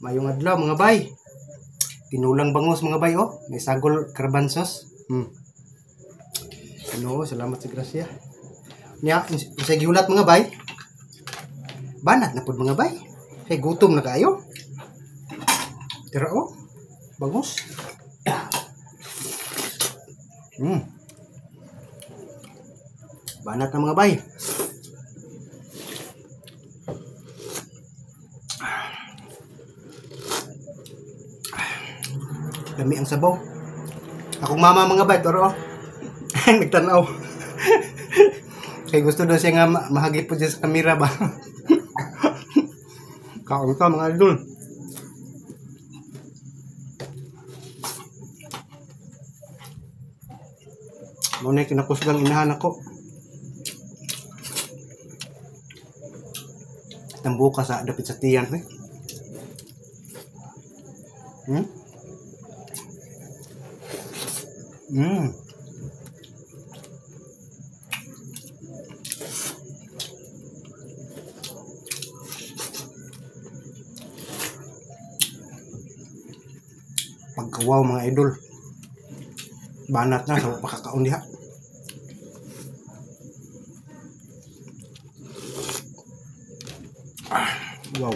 Mayong adlaw mga bay. Tinulang bangos mga bay oh. May sagol garbanzos. Ano, salamat sa grasya. Nya, unsay gihulat mga bay? Banat na pud mga bay. Kay gutom na kaayo. Tira oh. Bangos. Banat na mga bay. Dami ang sabaw. Akong mama mga bay, toro oh. Nagtanaw. Kay gusto daw siya nga mahagip po siya sa kamera ba. Kaon ka mga idol. Muna kinakusgang inahan ako. Tambuka sa dapit sa tiyan eh. Pagkawaw mga idol. Banat na sa pakakaon diha. Wow.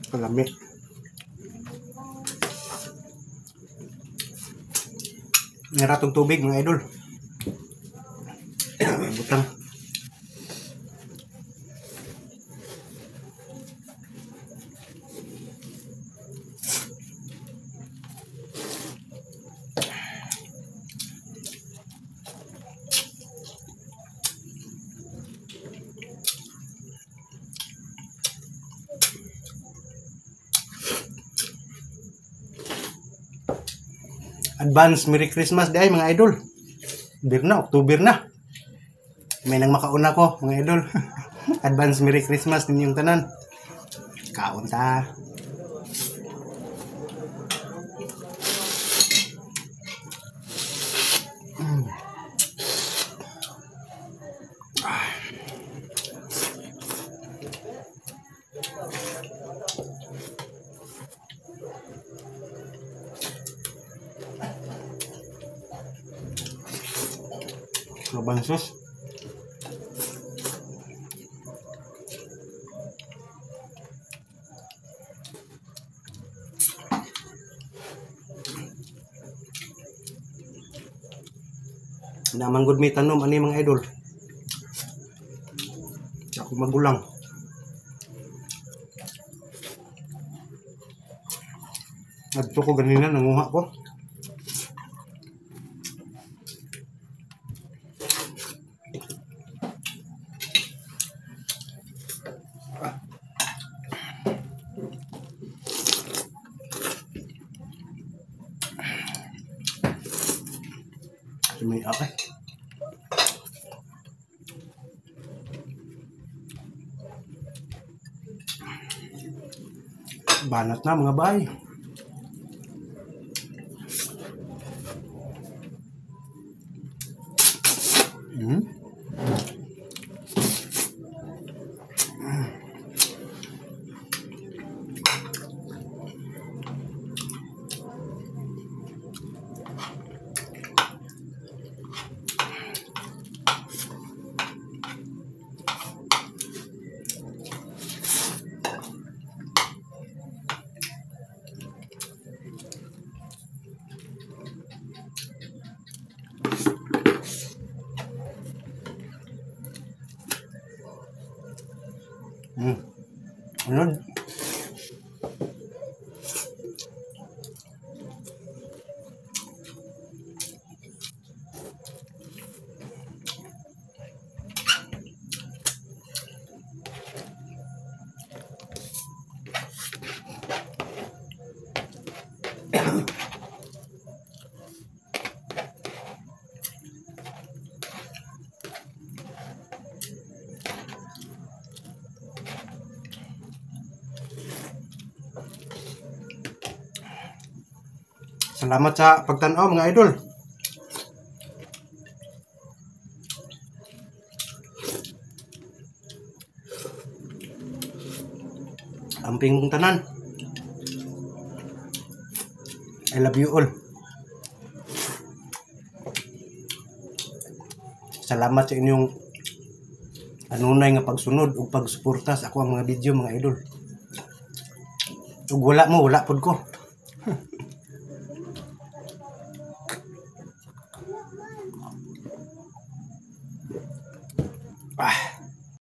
Kalami. Niratong tubig mga idol. Butang. Advance Merry Christmas day mga idol. Bir na, October na. May nang makauna ko mga idol. Advance Merry Christmas ninyong tanan. Kaon ta. Garbanzos. Naman gud may tanom ani mga idol. Ako magulang. Adto ko ganina nanguha ko. May okay. Banat na mga bay. Ano? Salamat sa pagtan-aw mga idol. Amping mong tanan. I love you all. Salamat sa inyong anunay nga pagsunod ug pagsuporta sa ako ang mga video, mga idol. Ug wala mo, wala pod ko. Ah.